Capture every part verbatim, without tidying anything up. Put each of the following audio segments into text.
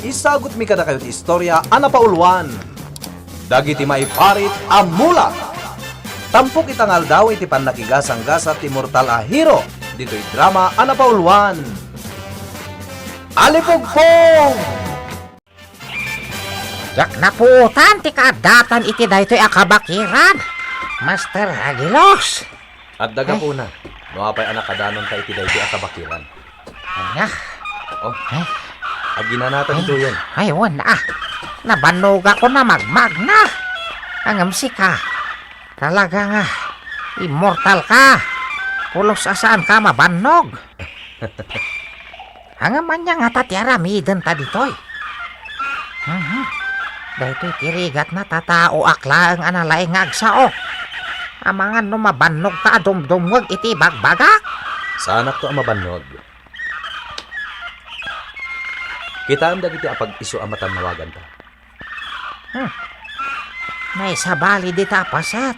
Isagutmi kadakayo ti istorya a napauluan, Dagiti Maiparit a Mula. Tampok ita nga aldaw iti pannakigasanggasat ti mortal a hero ditoy drama a napauluan, Alipugpog! Diak napuotan ti kaaddatan iti daytoy a kabakiran, Master Agilos. Adda gapuna, no apay a nakadanonta iti daytoy a kabakiran. Ania? Oh, aginanata ditoyen. Ay, wen, ah. Nabannogakon a magmagna. Ngem sika, talaga nga, immortal ka. Pulos a saan ka mabannog. Ngem ania ngata ti aramidenta ditoy? Mhm. Daytoy ti rigatna ta taoak laeng a nalaing nga agsao. Amangan no mabannogka a dumdumngeg iti bagbagak. Saanakto a mabannog. Kitaem dagiti apag-isu a matannawaganta. Hmm. Naisabali dita a paset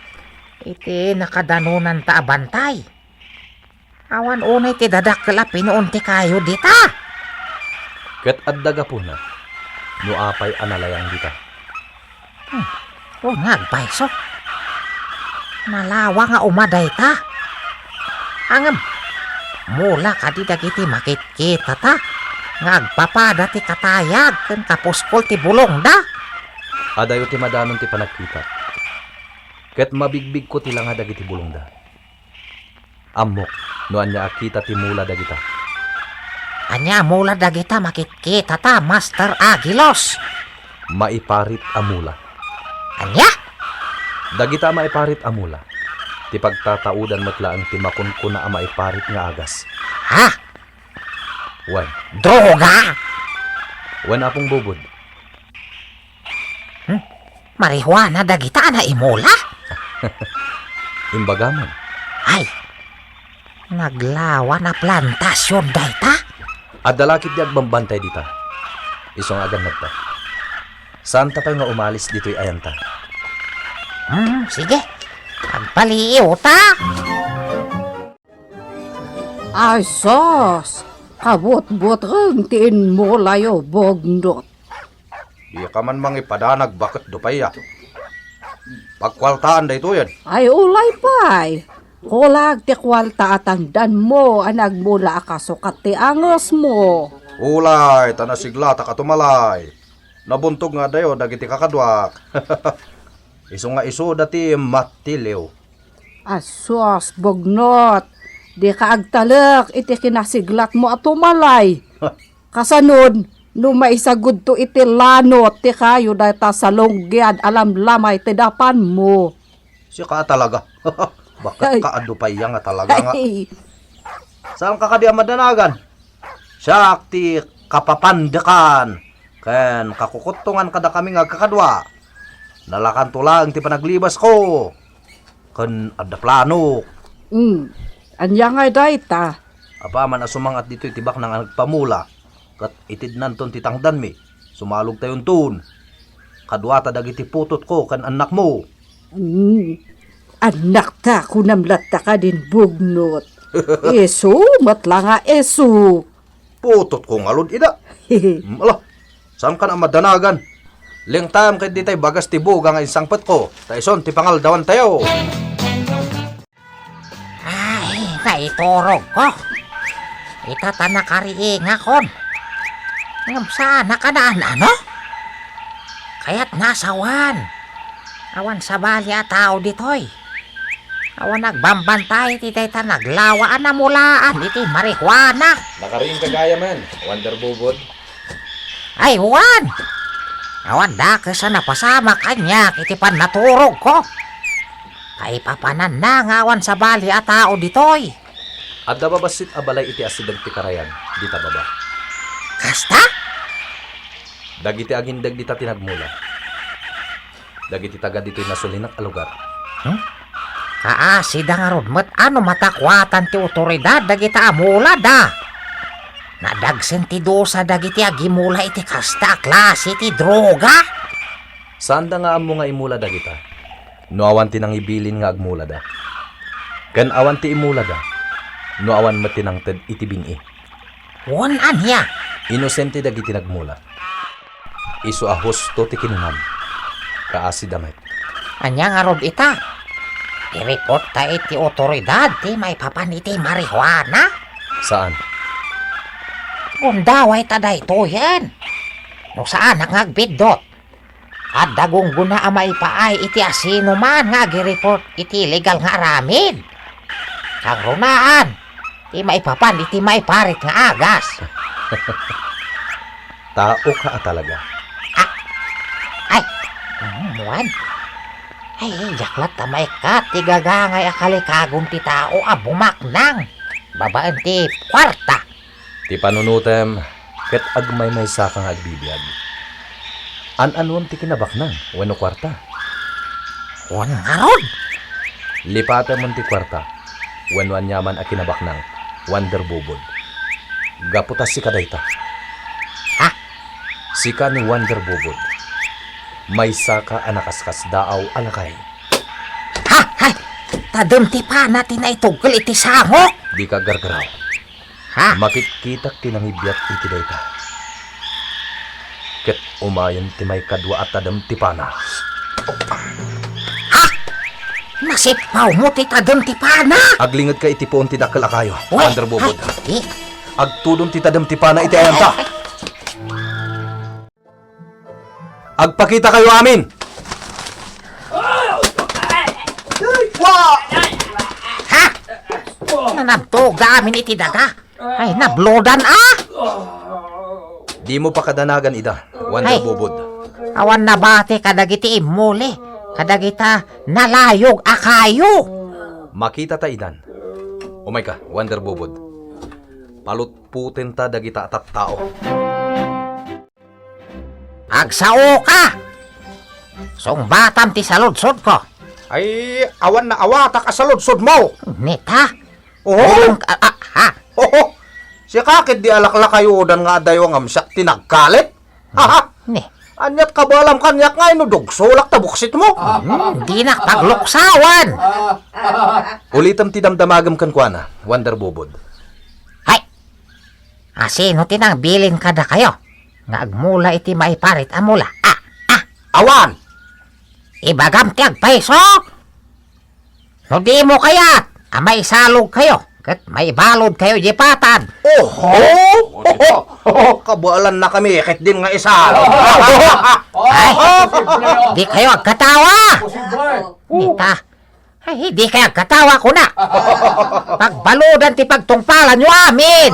iti nakadanonanta a bantay. Awan unay ti dadakkel a pinuon ti kayo dita. Ket adda gapuna no apay a nalayang dita. Hmm. O nga agpayso. Nalawa nga uma dayta. Ngem, mula kadi dagiti makitkitata nga agpapada ti katayag ken kapuskol ti bulongda? Adayo ti madanon ti panagkitak. Ket mabigbigko ti langa dagiti bulongda. Ammok no ania a kita ti mula dagita. Ania a mula dagita makitkitata, Master Agilos? Maiparit a mula. Ania? Dagita a maiparit a mula, ti pagtataudan met laeng ti makunkuna a maiparit nga agas. Ha? Wen. Droga? Wen, Apong Bubod. Hmm? Marijuana dagita a naimula? Imbagaman. Ay, naglawan a plantasion dayta? Adda la ketdi agbambantay dita. Isu nga agannadta. Saanta pay nga umalis ditoy ayanta. Hmm, sige. Agpaliiwta. Ay sus! Kabutbutreng ti inmulayo, Bugnot. Dika man mangipadanag baket dupay a. Pagkualtaan daytoyen. Ay, ulay pay. Kulag ti kualta a tangdanmo a nagmula a kasukat ti angesmo. Ulay, ta nasiglatak a tumalay. Nabuntog nga adayo dagiti kakaduak. Isu nga isuda ti matiliw. Asus, Bugnot, dika agtalek iti kinasiglatmo a tumalay. Kasanon, no maisagudto iti lanot ti kayo dayta salunggiad a lamlamay ti dapanmo. Sika a talaga. Baket ka adu pay nga talaga nga. Ay. Saan ka kadi a madanagan? Siak ti kapapandekan ken kakukuttongan kadakami nga agkakadua. Nalakanto laeng ti panaglibasko ken adda planok. Mm. Ania ngay dayta? Apaman a sumangat ditoy ti baknang a nagpamula, ket itednanton ti tangdanmi, sumalogtayonton. Kaduata dagiti putotko ken annakmo. Mm. Annakta, kunam latta kadin, Bugnot. Isu, met la nga isu. Putotko ngarud ida. Mm, ala, saan ka na madanagan? Lingtam ket ditay bagas ti buga nga insangpetko, ta ison ti pangaldawantayo. Ay, naiturogko. Ita ta nakariingakon. Ngem saan a kanaan, ano? Kayat nasawan. Awan sabali a tao ditoy. Awan agbambantay iti dayta naglawa a namulaan iti marijuana. Nakariing ka gayam, Wonder Bubod. Ay, wen! Awan dakes a napasamak kaniak iti pannaturogko. Kaipapananna nga awan sabali a tao ditoy. Adda babassit a balay iti asideg ti karayan, dita baba. Kasta? Dagiti agindeg dita ti nagmula. Dagiti taga ditoy nasulinak a lugar. Hmm? Kaasida ngarud met a no matakuatan ti otoridad dagita a mulada. Nadagsen ti dusa dagiti agimula iti kasta a klase ti droga. Saanda nga ammo nga imula dagita no awan ti nangibilin nga agmulada. Ken awan ti imulada no awan met ti nangted iti bin-i. Wen ania? Inosente dagiti nagmula. Isu a husto ti kinunam. Kaasidda met. Ania ngarud ita? I-report ta iti otoridad ti maipapan iti marijuana? Saan? Gundaway ta daytoyen. No saanak nga agbiddut, adda gunggona a maipaay iti asinoman nga agi-report iti illegal nga aramid. Kangrunaan, ti maipapan iti maiparit nga agas. Taoka a talaga. Ah, ay, mm, wen. Ay, diak latta maikkat ti gagangay a kalikagum ti tao a bumaknang babaen ti kuarta. Ti panunotem ket agmaymaysaka nga agbibiag. An-anuem ti kinabaknang wenno kuarta? Wen ngarud. Lipatem ti kuarta wenno aniaman a kinabaknang, Wonder Bubod. Gapu ta sika dayta. Ha? Sika ni Wonder Bubod. Maysaka a nakaskasdaaw a lakay. Ha? Hay! Tadem ti pana ti naitugkel iti sangok! Dika aggargaraw. Ha? Makitkitak ti nangibiat iti dayta. Ket umayen ti maikadua a tadem ti pana. Ha? Nasippawmo ti tadem ti pana? Aglingedka iti puon ti dakkel a kayo, Wonder Bubod. Ay, di. Agtudon ti tadem ti pana iti ayanta. Agpakitakayo amin! Ha? Nanabtuga amin iti daga. Ay, nablodan, a! Dimo pakadanagan ida, Wonder Ay. Bubod. Awan nabati kadagiti immuli, kadagita nalayog a kayo. Makitata idan. Umayka, Wonder Bubod. Palutputenta dagita a tattao. Agsaoka! Sungbatam ti saludsodko. Ay, awan naawatak a saludsodmo. Neta? Oho. Uling ka, ah, ha? Oho. Sika ketdi a laklakayodan nga adayo ngem siak ti nagkalit. Haha. Ne. Aniat kabaelam kaniak nga inudog sulak ta buksitmo? Hmm, dinak pagluksawan. Ulitem ti damdamagem kenkuana, Wonder Bubod. Hay! Asino ti nangbilin kadakayo nga agmula iti maiparit a mula? Ah, ah! Awan! Ibagam ti agpayso? No dimo kayat a maisalogkayo ket maibalodkayo idiay patad. Oho! Kabaelannakami ketdin nga isalog. Ay, dikayo agkatawa. Neta, ay, dikayo agkatawa, kuna. Pagbaludan ti pagtungpalanyo amin.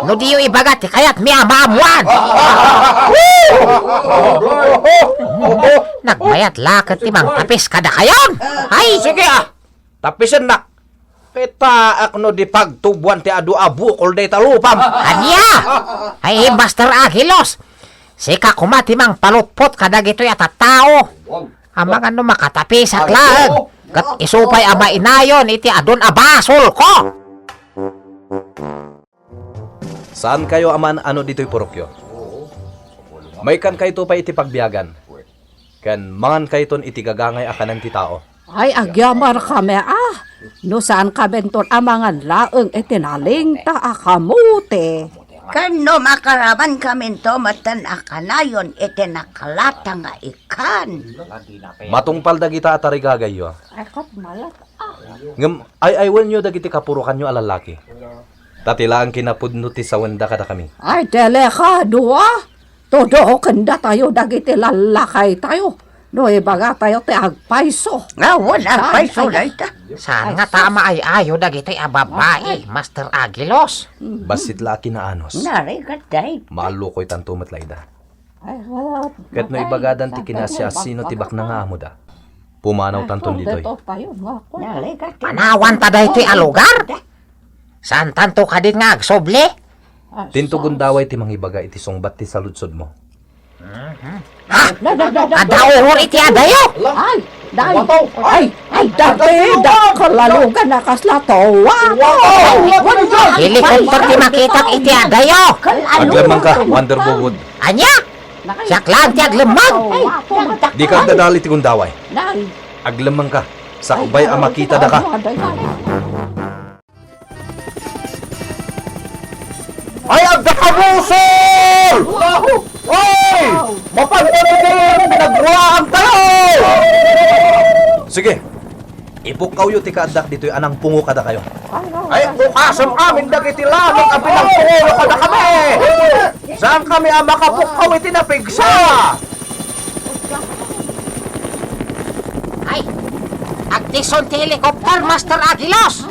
No diyo ibaga ti kayatmi a maammuan. Nagbayat la ket ti mangtapis kadakayon. Ay, sige, ah. Tapisennak. Kitaak no di pagtuboan ti adu a bukol dayta lupam. Ania? Ay, Master Agilos, sika koma ti mangpalutpot kadagitoy a tattao. Amangan no makatapisak laeng, ket isu pay a mainayon iti adun a basolko. Saankayo a maan-ano ditoy purokyo. Maikankayto pay iti pagbiagan, ken mangankayton iti gagangay a kanen ti tao. Ay, agyamarkami a, no saankaminton a mangan laeng iti nalingta a kamote. Ken no makarabankaminto metten a kanayon iti nakalata nga ikkan. Matungpal dagita a tarigagayyo. Ay, ket malat, ah. Ngem ay-aywenyo dagiti kapurokanyo a lallaki. Ta ti laeng kinapudno ti sawenda kadakami. Ay, delikado, ah. Tudo ken datayo dagiti lallakaytayo. No ibagatayo ti agpayso. Nga, wen, agpayso dayta. Saan nga ta maay-ayo dagitoy a babbai, Master Agilos? Bassit la a kinaanus. Narigat, day. Maallukoytanto met la ida. Ket no ibagadan ti kinasiasino ti baknang nga amoda, pumanawtanton ditoy. Narigat, day. Panawanta daytoy a lugar? Saantanto kadin nga agsubli? Dinto gundaway ti mangibaga iti sungbat ti saludsodmo. Ha? Adda uhor iti adayo? Ay, day. Ay, ay, dati, dakkel a lugan a kasla tuwa. Helicopter ti makitak iti adayo. Aglemmengka, Wonder Bubod. Ania? Siak laeng ti aglemmeng. Dika agdadal iti gundaway. Aglemmengka. Sakbay a makitadaka. Ay, agdakabusol! Oy! Mapantayo, pinagruaantayo! Sige, ipukkawyo ti kaaddak ditoy a nangpungo kadakayo. Ay, bukasem amin dagiti lanok a pinangpungoyo kadakami! Saankami a makapukkaw iti napigsa! Ay, agdison ti helicopter, Master Agilos!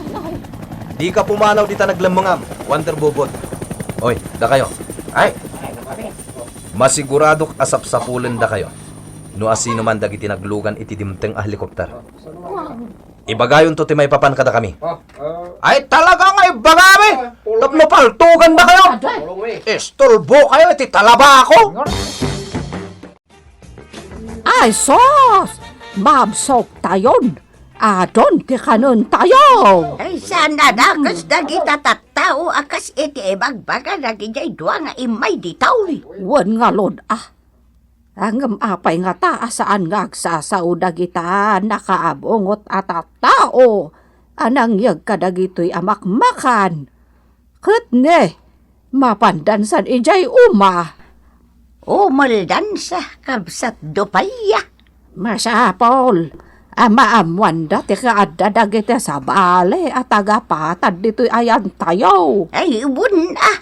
Dika pumanaw dita naglemmengam, Wonder Bubot. Oy, dakayo. Ay, masiguradok a sapsapulen dakayo no asino man dagiti naglugan iti dimteng a helikopter. Ibagayonto ti maipapan kadakami. Ay, talaga nga ibagami! Tapno paltugan dakayo! Istulbo kayo iti talabako! Ay, sus! Mabsoktayon! Adun ti kanentayo! Ay, saan a dakes dagita tattao a kas iti ibagbaga dagidiay dua nga immay ditoy? Wen ngarud, ah. Ngem apay ngata a saan nga agsasao dagita nakaabungot a tattao a nangyeg kadagitoy a makmakan? Ket ne, mapandansan idiay uma. Umeldansa, kabsat Dupaya. Masapul a maammoanda ti kaadda dagiti sabali a tagapatad ditoy ayantayo. Ay, wen a.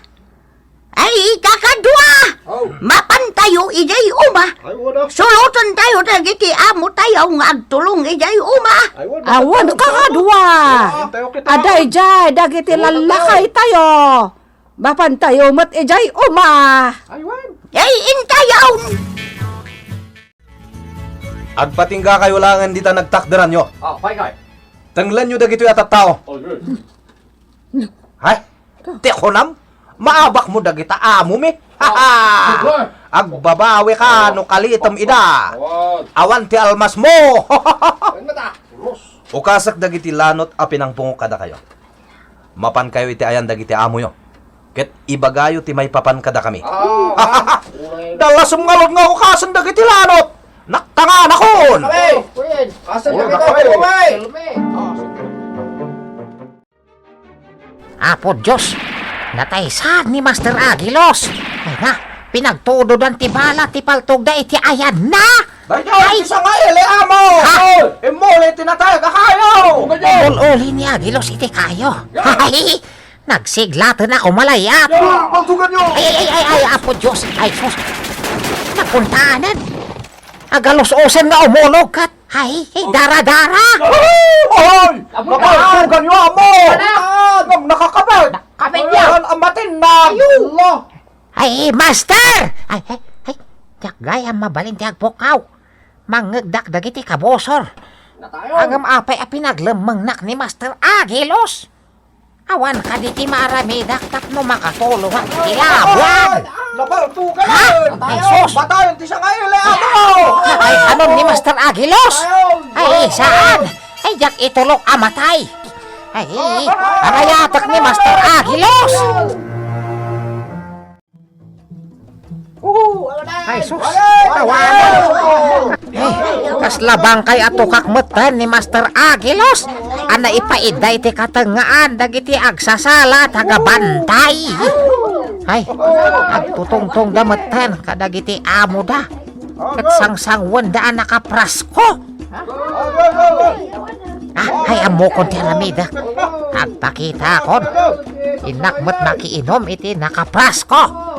Ay, kakadua! Oh. Mapantayo idiay uma. Ay, wala. Sulotentayo dagiti amotayo nga agtulong idiay uma. Ay, wala. Awan kakadua. Ay, tayo kita. Adda idiay dagiti lallakaytayo. Mapantayo met idiay uma. Ay, wen. Ay, intayon. Agpatinggakayo laengen dita nagtakderanyo. Ah, pay kay. Tenglenyo dagitoy a tattao. Oh, yes. Hay, ti kunam, maabakmo dagita amomi. Ah, super. Agbabawika no kalitem ida. Awan. Awan ti almasmo. Ay, mata. Ros. Ukasek dagiti lanot a pinangpungok kadakayo. Mapankayo iti ayan dagiti amoyo, ket ibagayo ti maipapan kadakami. Ah, ah. Dalasem ngarud nga ukasen dagiti lanot! Naktanganakon! Kami! Asan na kita, kami? Apo Dios, nataysa ni Master Agilos! Ay na, pinagtudodan ti bala ti paltogda iti ayanna! Daytoy ti sangaili, amo! Ha? Immuli ti natay a kayo! Ul-uli ni Agilos iti kayo. Ay, nagsiglaten a umalayat. Ay, ay, ay, ay, Apo Dios. Ay, sus. Nakuntanan. Agalus-usen nga umulog ket. Ay, ay, dara-dara. Ay! Napaltugan yo, amo! Ngem nakakabit! Nakakabit ya! Yan ang matin na! Ayo! Allah! Ay, master! Ay, ay, ay, diak gayam mabalin ti agpukkaw. Mangngegdak dagiti kabusor. Natayo. Ngem apay a pinaglemmengnak ni Master Agilos? Awan kadi ti maaramidak tapno makatulongak iti labuan? Ay, napaltugan! Ha? Ay, sus! Batayon ti sangaili, amo! Ay, anon ni Master Agilos? Ay, saan? Ay, diak itulok a matay! Ay, arayatek ni Master Agilos! Ay, sus! Tawanan! Ay, kasla bangkay a tukak metten ni Master Agilos a naipaidda iti katengngaan dagiti agsasala a tagabantay. Ay, agtutungtongda metten kadagiti amoda ket sangsanguenda a nakaprasko. Ah, ay, ammokon ti aramidek. Agpakitakon. Innak met makiinom iti nakaprasko.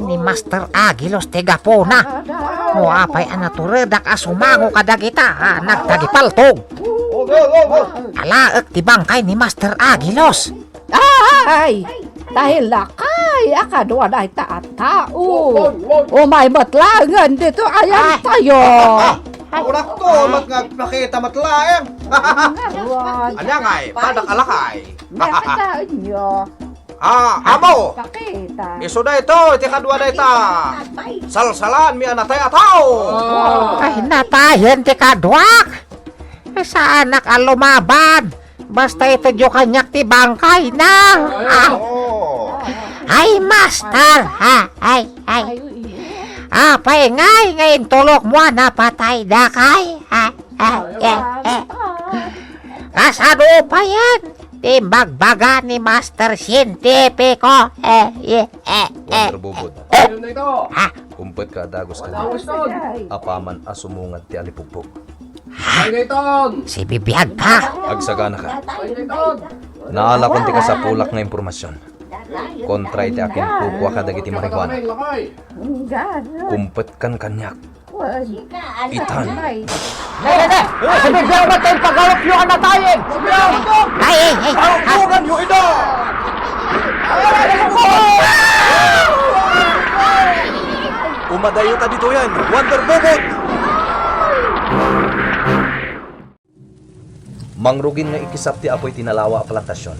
Ni Master Agilos ti gapuna. No apay a naturedak a sumango kadagita a nagtagipaltog. Alaek ti bangkay ni Master Agilos. Ay! Tahi lakay a kadua dayta a tao. Umay met laengen ditoy ayantayo. Ay, ay, ay. Ay, ay. Urakto met nga agpakita met laeng. Ania ngay, padak a lakay. Nakitaenyo. Ah, amo. Pakita. Isu daytoy ti kadua dayta. Salsalaan mi a natay a tao. Ay, natayen ti kaduak. Saanak a lumaban. Basta itedyo kaniak ti bangkayna. Ah. Ay, master, ha? Ay, ay. Apay ngay nga intulokmo a napatay dakay? Ha? Ay, ay, ay. Kasano payen ti imbagbaga ni Master Sientipiko? Eh, eh, eh, eh. Wonder Bubot. Ha? Kumpetka a dagus kaniak. Apaman a sumungad ti alipugpog. Ha? Sibibiag ka? Agsaganaka. Naalakon ti kasapulak nga impormasion kontra iti akinkukua kadagiti marijuana. Kumpetkan kaniak. Itan. Dede, dede! Sibibiag met ti pagawatyo a natayen! Ay, ay, ay! Ay, ay, ay! Umadayota ditoyen, Wonder Bubot! Mangrugin nga ikisap ti apuy ti nalawa a plantasion.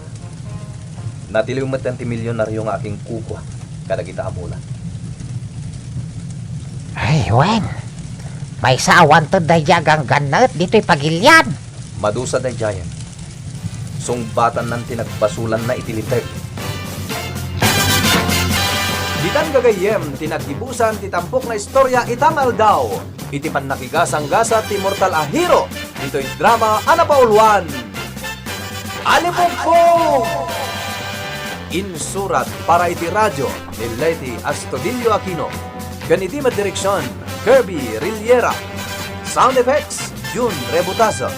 Natiliw metten ti milionario nga akinkukua kadagita a mula. Ay, wen. Maysa a wanted daydiay a ganggannaet ditoy pagilian. Madusa daydiayen. Sungbatannan ti nagbasolanna iti linteg. Ditan gagayyem ti naggibusan ti tampok nga istorya ita nga aldaw iti pannakigasanggasat ti mortal a hero ditoy drama a napauluan, Alipugpog! Insurat para iti radio ni Leti Astudillo Aquino ken iti met direksion, Kirby Rillera. Sound effects, Jun Rebutazo.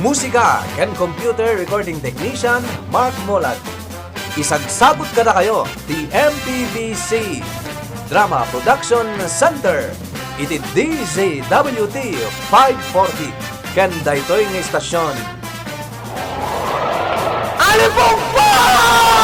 Musika ken computer recording technician, Mark Molag. Isagsagut kadakayo ti M P B C Drama Production Center iti D Z W T five forty ken daytoy nga istasion, Alipugpog!